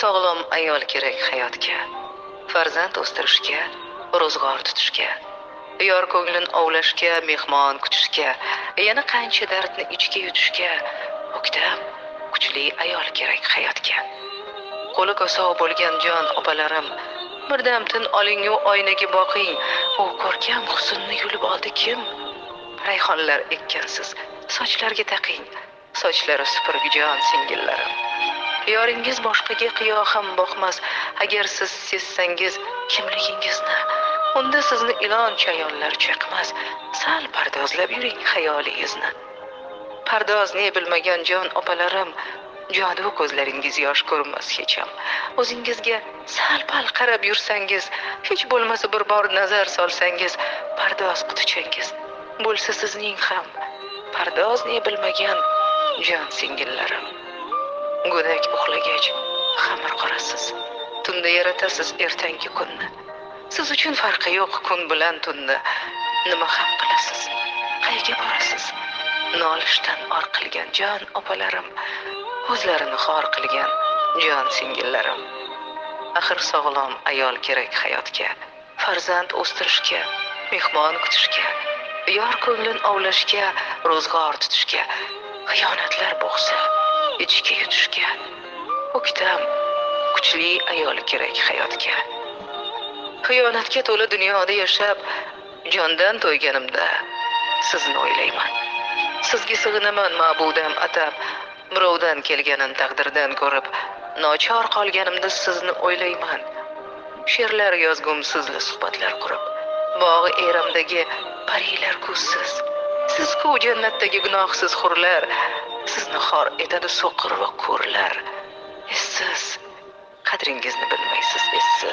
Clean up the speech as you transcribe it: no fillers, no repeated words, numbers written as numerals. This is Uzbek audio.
Sog'lom ayol kerak hayotga, farzand o'stirishga, ro'zg'or tutishga, yor ko'nglin ovlashga, mehmon kutishga, yana qancha dardni ichga yutishga, o'ktam, kuchli ayol kerak hayotga. Qo'li kosov bo'lgan jon opalarim, birdam tin oling-u oynaga boqing, u ko'rkam husnni yulib oldi kim? Rayhonlar ekkansiz, sochlarga taqing, sochlari supurgi jon singillarim. Yoringiz boshqaga qiyo ham boqmas, agar siz sezsangiz kimligingizni, unda sizni ilon chayonlar chaqmas, sal pardozlab yuring xayolingizni. Pardoz ne bilmagan jon opalarim, jadu ko'zlaringiz yosh ko'rmas hech ham. O'zingizga sal-pal qarab yursangiz, hech bo'lmasa bir bor nazar solsangiz, pardoz qutichangiz bo'lsa sizning ham. Pardoz ne bilmagan jon singillarim. Go'dak uxlagach xamir qorasiz, tunda yaratasiz ertangi kunni. Siz uchun farqi yo'q kun bilan tunni. Nima ham qilasiz? Qayga borasiz? Nolishdan or qilgan jon opalarim, o'zlarini xor qilgan jon singillarim. Axir sog'lom ayol kerak hayotga, farzand o'stirishga, mehmon kutishga, yor ko'nglin ovlashga, ro'zg'or tutishga, xiyonatlar bo'g'sa ichga yutishga. O'ktam, kuchli ayol kerak hayotga. Xiyonatga to'la dunyoda yashab, jondan to'yganimda sizni o'ylayman. Sizga sig'inaman ma'budam atab, birovdan kelganin taqdirdan ko'rib, nochor qolganimda sizni o'ylayman. She'rlar yozgum sizla suhbatlar qurib, bog'i Eramdagi parilar ko'zsiz. Siz-ku jannatdagi gunohsiz hurlar, sizni xor etadi so'qir va ko'rlar. Essiz, qadringizni bilmaysiz essiz.